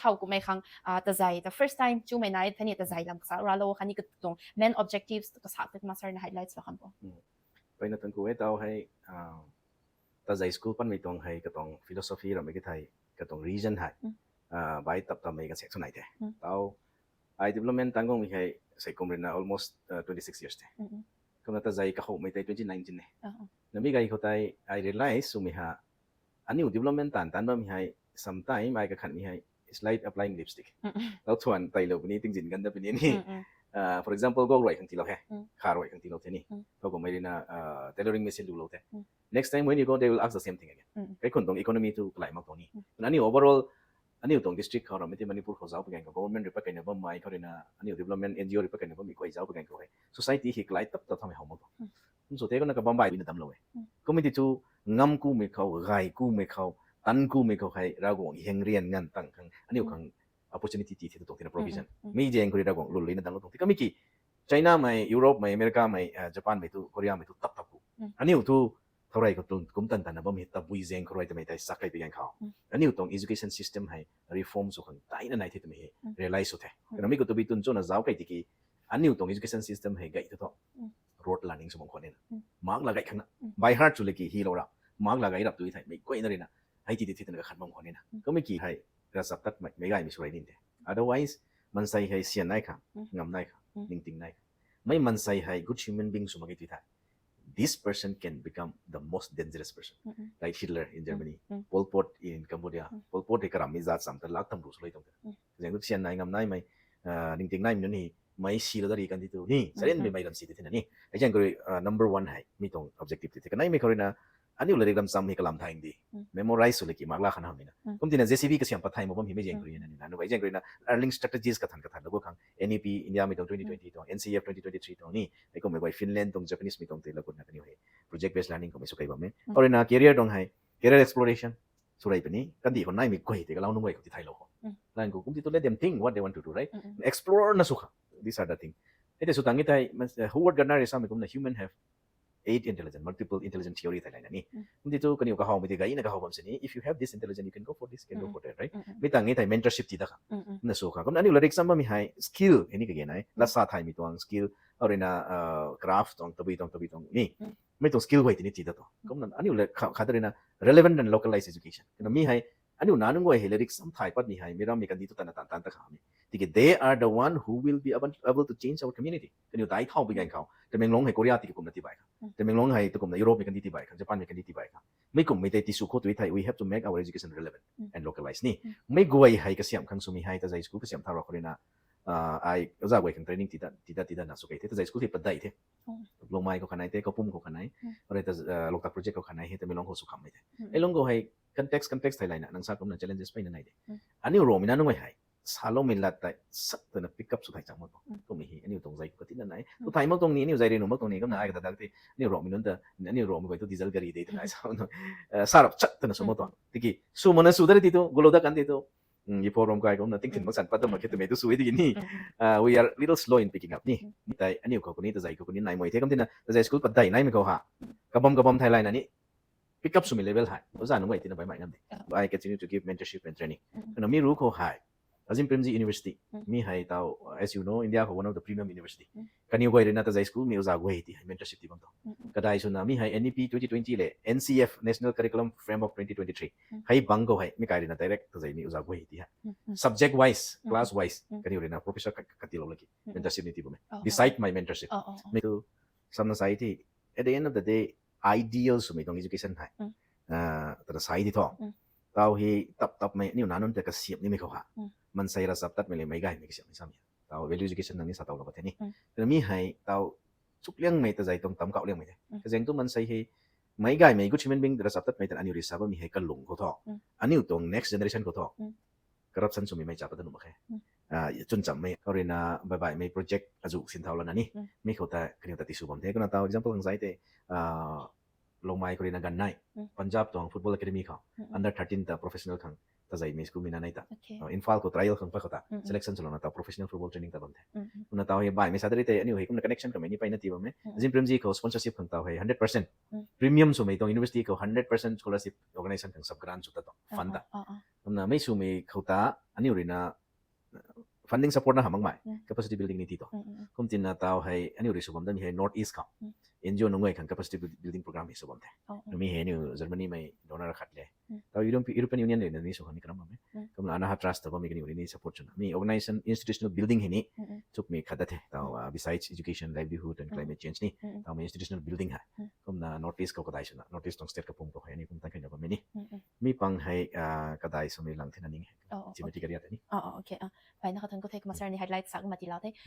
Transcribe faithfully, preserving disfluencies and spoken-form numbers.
Thau kumei khang, ah, tazei the first time chumei nai thani tazei lam kasa ralo khani katuang main objectives kasa te master na highlights lo kham po. Mpeyna tuang ku e tau hei, ah, tazei school panmei tuang hei katuang philosophy ramei ki thei katuang reason hei, ah, bai tap tammei kan sek sunai the. Tau ai development tang gong mi hei sei kum rina almost, uh, twenty six years the. Kumna tazei kahou mei tei twenty nineteen ne. Nami gai khou tei I realize sumi ha aniu development tan tan bam hei sometime ai kakhan mi hei it's like applying lipstick. Tau thuan tai lo puni tingzin gan da puni ni. Uh, for example, gok roi khang ti lo he, kha roi khang ti lo the ni. Tau ko mei rina, uh, tailoring machine lu lo the. Next time when you go, they will ask the same thing again. Kai khun tuang economy tu kalai mak tuang ni. Aniu overall aniu tuang district khou ramei ti Manipur khou zau pagaeng khou government ri pat kaina bam mai khou rina aniu development N G O ri pat kaina bam mi koi zau pagaeng khou hei society hi kalai tap tap thamei how mak tuang. Kum so te ko na kabam bai na dam lo e. Community tu ngam kumei khou, gai kumei khou, tan kumei khou hei Ravguangc heng rian ngan tang khang aniu khang opportunity ti the tu tuang tina provision. Mi jeng khou ri Ravguangc lul lina dang lo tuang ti kami ki China mei, Europe mei, America mei, uh, Japan mei tu, Korea mei tu tap tap ku. Aniu tu thourei khou tun kum tan tan na bam hi tabui zeng khou rui tamei tei sak kai pi gan khou. Aniu tuang education system hei reform sw khang tai na nai the tamei hei realize sw the. Kana mi khou tabui tun cho na zau kai tiki aniu tuang education system hei gai thu tho. Rote learning sw bam khwan ni na. Mak la gai khang na. By heart sw le ki hi lo ra. Mak la gai rap tu thei mei koi na ri na. Hei ti ti thi tan ka khan bam khwan ni na. Kami ki hei ra sap tat mei, mei gai mi sw rai ni the. Otherwise, mansei hei sian nai khang, ngam nai khang, ningting nai khang. Mei mansei hei good human being sw mak ki tu thei. This person can become the most dangerous person, like Hitler in Germany, Pol Pot in Cambodia, Pol Pot hei karam mi zat sam ta lak tam ru sw loi tuang te. Zeng tu sian nai ngam nai mei, uh, ningting nai mi nunc hi, mei si lo dari kan ti tu ni, saren mi mei ram si ti thina ni. Ai zeng kuri, uh, number one hei mi tuang objective ti the. Kanai mi khou rui na, aniu larik ram sam hi kalam thai di. Memorize sw le ki mak la khan ham mi na. Kum tina J C B kasiam pat thai mo bam hi mei zeng kuri na ni na. Ai zeng kuri na, learning strategies kathan kathan lo gu khang, N E P India mi tuang twenty twenty tuang, N C F twenty twenty-three tuang ni. Ai kum mei guay Finland tuang, Japanese mi tuang te la gun na kaniw hei project based learning kum mei sw kai bam e. Aurina career tuang hei, career exploration sw rai puni, kandi khou nai mi guay te kalau nunc guay khou ti thai lo khou. Lan khou kum ti tu let them think what they want to do, right? Explore na sw kha. These are the thing. Hei te sw tang e thei, mas-, uh, Howard Gardner ri sa mi kumna human have eight intelligence, multiple intelligence theory thai lai na ni. Kum ti tu kaniw kahau mi ti gai na kahau bam sini, if you have this intelligence, you can go for this, you can go for that, right? Mi tang e thei mentorship ti da kha. Na sw kha. Kumna aniu larik sam bam mi hei skill, hei ni kage nai. Lasa thai mi tuang skill, aurina, uh, craft tuang, tabui tuang, tabui tuang ni. Mei tuang skill guay ti ni ti da tuang. Kumna aniu le kha, kha da rina relevant and localized education. Kumna mi hei, aniu na nunc guay hei larik sam thai pat mi hei, mi ram mi kandi tu tan na tan tan ta kha mi. Tiki they are the one who will be able, able to change our community. Kaniw dai thau bi gan khou. Tamenglong hei Korea tiki kumna ti bai kha. Tamenglong hei tu kumna Europe mi kandi ti bai kha, Japan mi kandi ti bai kha. Mei kum mei tei ti sw khou tu thei, we have to make our education relevant and localized ni. Mei guay hei kasiam khang sw mi hei, tazei school kasiam thau ra khou rina, uh, ai oja guay khang training ti da, ti da, ti da na sw kai the, tazei school hei padai the. Longmai khou khanai te, Kaupum khou khanai, aurina ta, uh, Loktak project khou khanai hei, Tamenglong khou sw kham mei the. Ai lung khou hei context, context thai lai na, nang sa kumna challenges pei na nai de. Aniu Rongmei na nunc guay hei, saloumei lat tei sak tana pick up sw thai chang mak tuang. Kum mi hi, aniu tuang zai khou kati na nai. Tu thai mak tuang ni, aniu zai ri nu mak tuang ni, kumna ai kata dak ti, aniu Rongmei nunc ta, aniu Rongmei guay tu diesel gari de tana sa, uh, sarap sak tana sw mak tuang. Tiki, sw mana sw da ri ti tu, gulo da kan ti tu, i pho rom kai kumna tingthin mak san pat ta mak khe twmei tu sw e tiki ni. Uh, we are little slow in picking up ni. Ni tei aniu khou kuni, tazei khou kuni nai mei the kum tina, tazei school padai nai mi khou ha. Kabam kabam thai lai na ni. Pick up sw mi level hei. Oja nunc guay tina bai mai nam de. I continue to give mentorship and training. Kumna mi ru khou hei. Azim Premji University. Mi hei tau, uh, as you know, India khou one of the premium university. Kaniw guay rina tazei school mi oja guay ti hei mentorship ti bam tuang. Kadai swna mi hei N E P twenty twenty le N C F, National Curriculum Framework twenty twenty-three. Hei bang khou hei mi kai rina direct tazei mi oja guay ti hei. Subject wise, class wise, kaniw rina professor ka, kati lo laki. Mentorship ni ti bam e. Beside my mentorship. Mi tu, samna sai ti, at the end of the day, ideal sw mi tuang education hei. Uh, tana sai ti thong. Tau hi tap tap mei, aniu na nunc ta kasiam ni mi khou ha. Mansei ra sap tat mei le mei gai mei kasiam ni sam ya. Tau value education nang ni sa tau la ba the ni. Tana mi hei tau chuk liang mei tazei tuang tam kau liang mei the. Kazeng tu mansei hei mei gai mei good human being ra sap tat mei tan aniu ri sa ba mi hei kalung khou tho. Aniu tuang next generation khou tho. Corruption sw mi mei cha pat ta nu mak khe. Ah, chun cham mei, aurina bai bai mei project azu sin thau la na ni. Mi khou ta kaniw ta ti sw bam the. Kumna tau example hang zai te, ah, Longmai khou rina gan nai. Punjab tuang football academy khou. Under thirteen ta professional khang. Zaymei school mi na nei ta. Imphal khou trial khang pa khou ta selection swlouna taw professional football training ta bam the. Kumna taw hei baihmei sa dari tei aniu hei kumna connection kamei ni peyna ti bam e. Zimpremji khou sponsorship khang taw hei hundred percent premium swmei tuang university khou hundred percent scholarship organization khang sub grant sw ta tuang fund ta. Kumna mei swmei khou ta aniu ruina funding support na hamh makmei capacity building ni ti tuang. Kum tina taw hei aniu rui sw bam dami hei North East khou NGO nunc guay khang capacity building program hei sw bam the. Mi hei aniu Germany mei donor khat le, taw European Union rui na ni sw khang ni karam bam e. Kumna Anaha Trust ta bammei kaniw rui ni support swna mi organization institutional building hei ni chukmei khat da the taw besides education, livelihood and climate change ni, tawmei institutional building hei kumna North East khou kadai swna North East tuang state kapwm khou hei aniu kum tan khaina bammei ni. Mi pang hei kadai swmei lang thena ning e. Chimati kariat ni. Mpeyna kha thun khou the, kumna sir ni highlight sa kumna tilou the.